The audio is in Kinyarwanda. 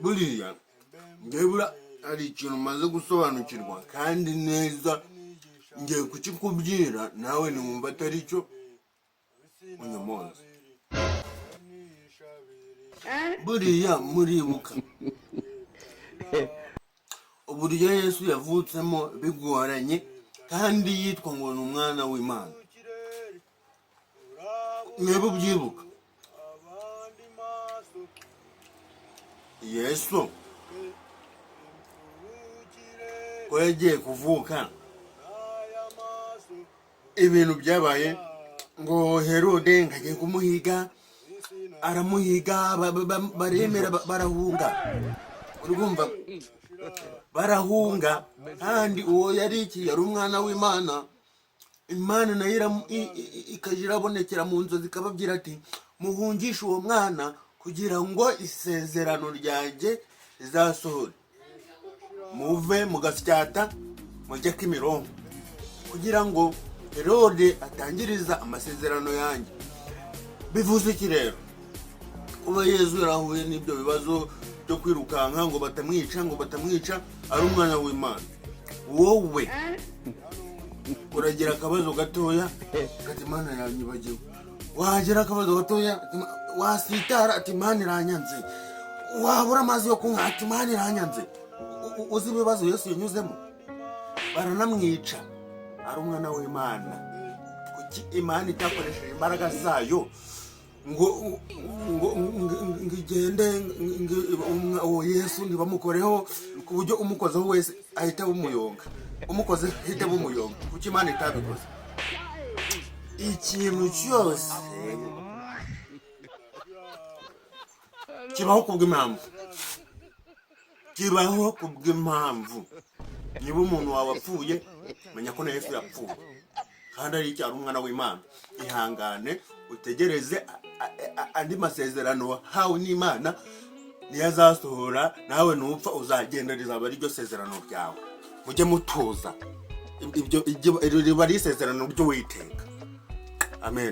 Buriya njyewe hari ikintu umaze gusobanukirwa kandi neza, ngiye kukikubwira, nawe niwumva atari cyo unyomoza. Buriya muribuka uburyo Yesu yavutsemo bigoranye, kandi yitwa ngo ni umwana w'Imana? Mwebwe ubyibuka Yesu ko yagiye kuvuka, ibintu byabaye ngo Herode ngo agiye kumuhiga, aramuhiga, baremera, barahunga. Urumva, barahunga, kandi uwo yari iki? Yari umwana w'Imana. Imana nayo ikajya irabonekera mu nzozi, ikababwira ati: "Muhungishe uwo mwana kugira ngo isezerano ryanjye rizasohore. Muve mu Gasyata mujye Kimironko kugira ngo Herode atangiriza amasezerano yanjye." Bivuze iki rero kuba Yezu yarahuye n'ibyo bibazo byo kwirukanka ngo batamwica, ari umwana w'Imana? Wowe uragira akabazo gatoya ati: "Imana yanyibagiwe." Wagira akabazo gatoya ati, wasitara ati: "Imana iranyanze." Wabura amazi yo kunywa ati: "Imana iranyanze." Uzi ibibazo Yesu yanyuzemo? Baranamwica ari umwana w'Imana. Kuki Imana itakoresheje imbaraga zayo ngo igende ngo uwo Yesu ntibamukoreho, ku buryo umukozeho wese ahita bumuyonga, umukoze ahita bumuyonga? Kuki Imana itabikoze? Ikintu cyose kibaho kubw'impamvu, kibaho kubw'impamvu. Niba umuntu wawe apfuye, menya ko na Yesu yapfuye kandi ari icyari umwana w'Imana. Ihangane, utegereze andi masezerano wahawe n'Imana, niyo azasohora. Nawe nupfa uzagenda, rizaba ari ryo sezerano ryawe. Mujye mutuza, ibyo riba ari isezerano ry'Uwiteka. Amen.